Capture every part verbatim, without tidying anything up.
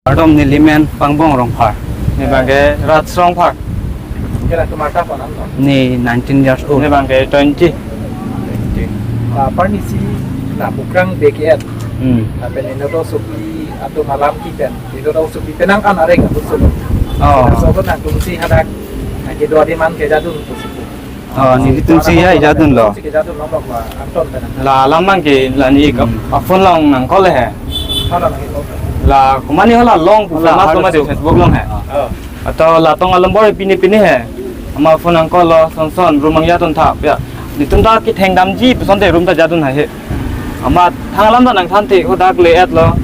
Kardom, neli men Pangbong Rongphar. Ne bang ke Raj Rongphar. Kela tumata konan no? Ne nineteen years old. Ne bang ke twenty. Ah, parnisi la Mukrang bek et. Hmm. Lapen inut asopi atum alam kipen, inut asopi penang an areng atum solo. Oh. Laso atum nangtumsi hadak, ah, kedo adiman kejadun pusi pu. Oh, nelitumsi ya ejadunlo. Nelitumsi kejadun longlok la, Anton penang. La alam bang ke la ne Hmm. a-phone along nangcall he. Hala nangcall. La komatne hala long pu Hala famous halo komatne so. Facebook along he. Ah. Atau la tong alom bor pine pine he. Amat phone nangcall lo, son son, room nangjaduntha pu ya. Nelitum ta ketheng damji pu asonte room ta jadun haihe. Amat thang alam ta nangthanthe, hadak le-etlo.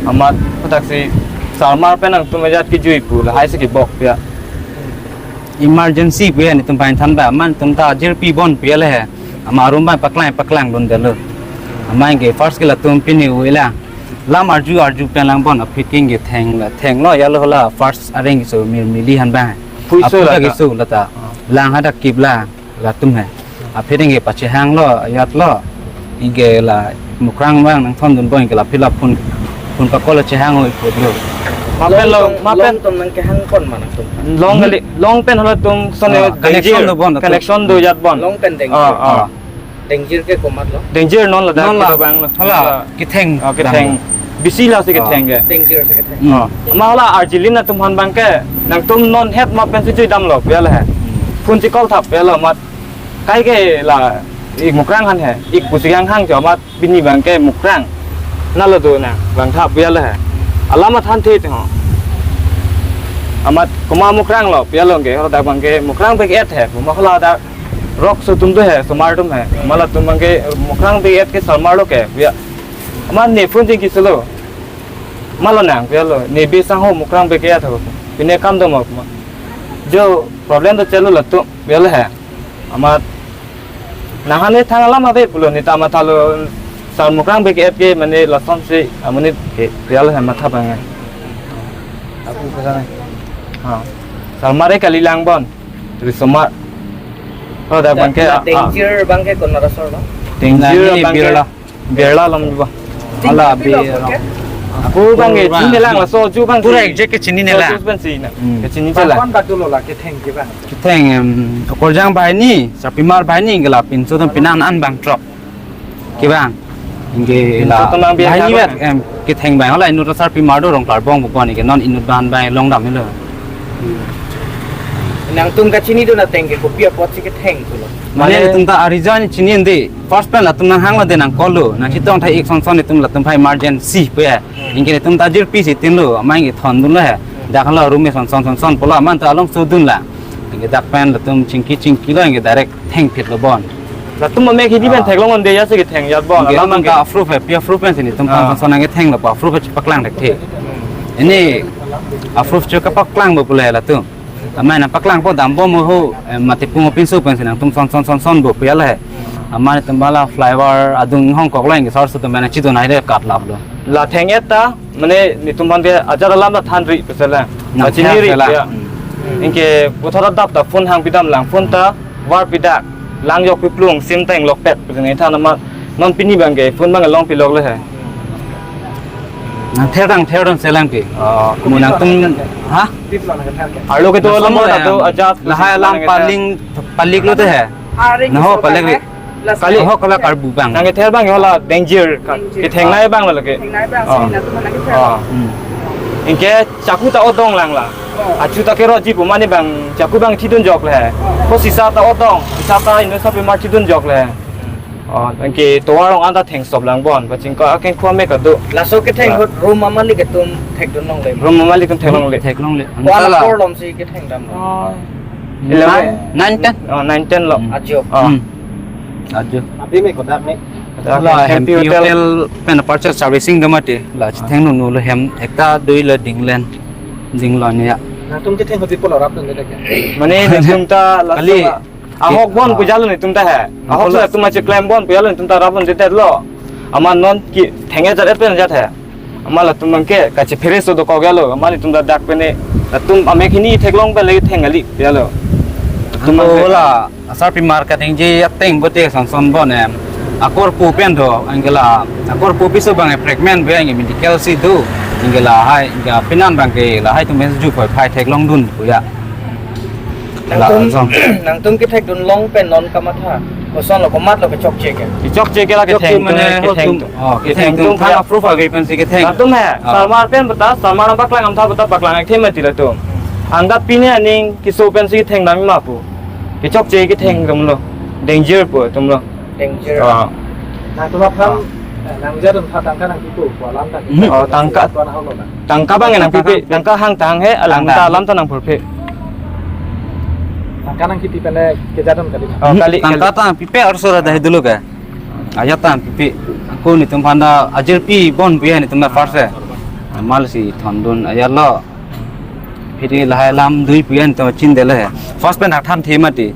Amat hadaksi Salmar pen nangtum ajat kejui pu lahai si kebok pu ya. Emergency pu ya nelitum pen than ba, amat nelitum ta jirpi bon pu ya le he. Amat room pen paklang paklangdundelo. Amat ke first ke latum pini u ila. Lam arju arju pen lang bon, aphi king ke theng la, thenglo ya lo la first areng so mir mili han ba. Pui so Aphi la ta ta. Ke so la ta. Ah. Lang hadak kip la, latum he. Aphi ring ke pachehanglo, ajatlo. Anke la Mukrang bang nangthondun bon ke la phi la phone, phone pa call chehang oi pudlo. Mapen lo, Long mapen. Long tum nangkehang kon ma nangtum? Long Hmm? kali, long pen halatum sone Ah, connection danger. Do bon, connection do jat bon. Long pen deng. Ah, ah. Ah. Danger ke komatlo? Danger non ladak Non la, kebang lo. Hala, ketheng. Oh, ketheng. Bisi la si Ah. ketheng ke. Danger si ketheng. Hmm. Oh. Amat hala arjilin atum aphan bang ke. Nangtum non het amat pensi jui damlo, pu ya le he. Hmm. Phone si call thap, pu ya lo amat. Kai ke la, ik Mukrang han he. Ik pusi kehang cho amat pini bang ke Mukrang. Nalo do na, bang thap, pu ya le he. Alam athanthe ho. Amat komat Mukrang lo, pu ya lo ke. Hadak bang ke Mukrang bek et he. Komat hala dak Rok so atum do he, osomar atum he. Amat latum bang ke Mukrang bek et ke Salmar lo ke, pu ya. Amat ne phone chingki solo. Amat lo nang, pu ya lo. Ne be sang ho Mukrang bek et ho. Pine kam do ma ma. Jo problem do chelo latum, pu ya lo he. Amat nang hane thang alam ave pulo ne ta mathalo sar Mukrang bek et ke mane lasonsi amonit ke, pu ya lo he matha bang. Aku ke sana. Ha. Salmar e kali lang bon. Risomar. Oh, dak bang ke, ah, ah. Danger bang ke konat asor lo? Danger Nani bang ke Birla. Birla along ba. Hala Danger Birla. Bang ke? Aku bang ke Birla. Chini lang laso ju bang Pura si. Exact ke chini ne So la. Ju bang si na. Hmm. Ke chini Bang chela. Kon batu lo la ketheng ke bang? Ketheng, em, Okorjang banghini, Sarpimar banghini ke la pinso atum pinan an bang throk. Kevang. Anke Inut la atum nang biar banghini jago vet, na? Em, ketheng bang, hala inut Sarpimar do Rongkarbong pu pon ke non inut ban bang long dam helo. Nangtum kachini do na teng ke kopi apot si ketheng pulo? Mane Mane nelitum ta a-reason chini ende. First pen latum nanghang lo de nang call lo. Nang chetong thai ik son son nelitum latum aphan emergency pu ya. Hmm. Anke nelitum ta jirpi si tin lo, amat anke thondunlo he. Hmm. Dak lo room e son son son son pulo amat ta along sodun la. Anke dak pen latum chingki chingki lo anke direct thengphit lo bon. Latum amek hini pen Ah. theklong ande ya si ketheng jat bon. Anke alam atum anke ta a-proof he, pi a-proof pen si nelitum Ah. phan son nang ketheng lo pa a-proof chepaklang thekthe. Ini a-proof chepaklang bo pule latum. Amat nangpaklangpo dambom ho, eh, mate pung pinso pen si nangtum son son son son bo pu ya le. Amat nelitum bala flyover adung hongkok lo anke sar so atum nangchidun hai de kat lap lo. La theng et ta, mane nelitum aphan ke ajat alam ta thanri pu sela. Nang Kachini than ri sela. Ya. Hmm. Anke puthot adap ta phone hangpi dam lang, phone ta var pi dak. Lang jok pi plung, sim ta inglok pet pu sini than amat. Non pini bang ke, phone bang ke longpi lok le he. Nang ther dang ther dang selang ke. Oh. Mo nangtum, ha? Arlo ke to Nang alam mo ta do ta ajat lahai alam nang paling palik lo te he. Areng Naho iso palik kan, ri. Eh? Kali. Ho kala Karbi bang. Nang ther bang hala danger ka. Danger. Ketheng nai bang lo ke. Ketheng nai bang, Oh. Sini nangtum nang ther. Oh. Hmm. Anke chaku ta odong lang la. Oh. Achu ta kero ji pu mane bang chaku bang thidun jok le. Oh. Ko sisa ta odong, sisa ta inut Sarpimar thidun jok le. Oh, anke tovar rong anta theng stop lang bon, pachingko akeng khua me kado. Laso ketheng Ah. ahut room amalik atum thekdun longle. Room amalik atum theklongle. Theklongle. Ko Antala. Ala korlom si ketheng dam. Oh. Eleven. Nine, nine, ten. Oh, nine, ten lo. Hmm. Ajo. Oh. Hmm. Ajo. Abi me kodak me. Kodak La hem Hempi Hotel. Hotel pen purchase servicing do mati. La chitheng nunu lo hem ekta dui lo dinglen. Dinglo ne ya. Nangtum ketheng ahut pi pulo rapdun de ke? Mane nangtum ta la Kali. Sa- Ahok bon Ah. pu ya lo nelitum ta he. Ahok Ahok sa la. Atum ache klem bon pu ya lo nelitum ta rapdun det lo. Amat non ketheng jat et pen jat he. Amat latum bang ke kachephere so dokok ya lo. Amat nelitum ta dak pen ne. Latum amek hini theklong pen le theng kali ya lo. Latum Ako bang ke la Sarpimar kaningje ateng bote son son bon em. Akorpo pen do, anke la akorpo piso abang fragment pu ya, anke medical si do, anke lahai, anke pinan abangke lahai atum pen ju phoi phai theklongdun pu ya. La, Nangtum, jong. Nangtum kethekdun long pen non kamatha. Kosonlo, komatlo kechokche ke? Kechokche ke la Chokche ketheng mane tum, ho ketheng tum, tum. Oh, ketheng ketheng tum tum thang ya. Approve ave pensi ketheng. Latum he, Ah. Sarmar pen beta, sarmar nangpaklang amtha beta paklang akthe mati latum. Anke pine aning keso pensi ketheng dam ma pu. Kechokche ketheng Hmm. tumlo. Danger pu tumlo. Danger. Ah. Nangtum aphan, Ah. eh, nangjadun tha tangka nangpipo, pu alam ta. Hmm. Oh, tangka. Tuan haulo na. Tangka abang Tangka nangpipe, tangka. Tangka hang tang he, alam Tangka. Ta alam ta nangpurpe. Tangka nangkipi pen le kejadun kali. Oh, kali, Tangka kali. Ta nangpipe arso ra dah dulu ke. Ajat ta nangpipe. Ako netum aphan ta ajirpi bon pu ya netum ta first he. Amal si thondun ajat lo. Phiri lahai alam dui pu ya netum chindele he. First pen than the mati.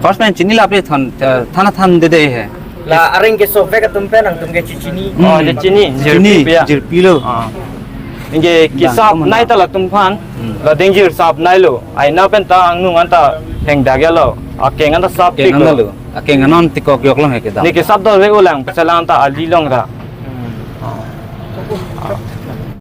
First pen chini lape thon, eh, than than dede he. La areng keso vek atum pen nangtum ke chichini. Oh, Hmm. Chini, chini, jirpi pu ya. Jirpi lo. Ah. Anke Bang, kesap kamu nai na. Ta latum aphan. Hmm. La danger sap nailo. Aina pen ta angnung anta hengdak ya lo. Akeng anta sap Akeng tik lo. Anta lo. Akeng anon tikok yok long he kedam. Ne kesap dol vek ulang, pasalang ta ali long ra.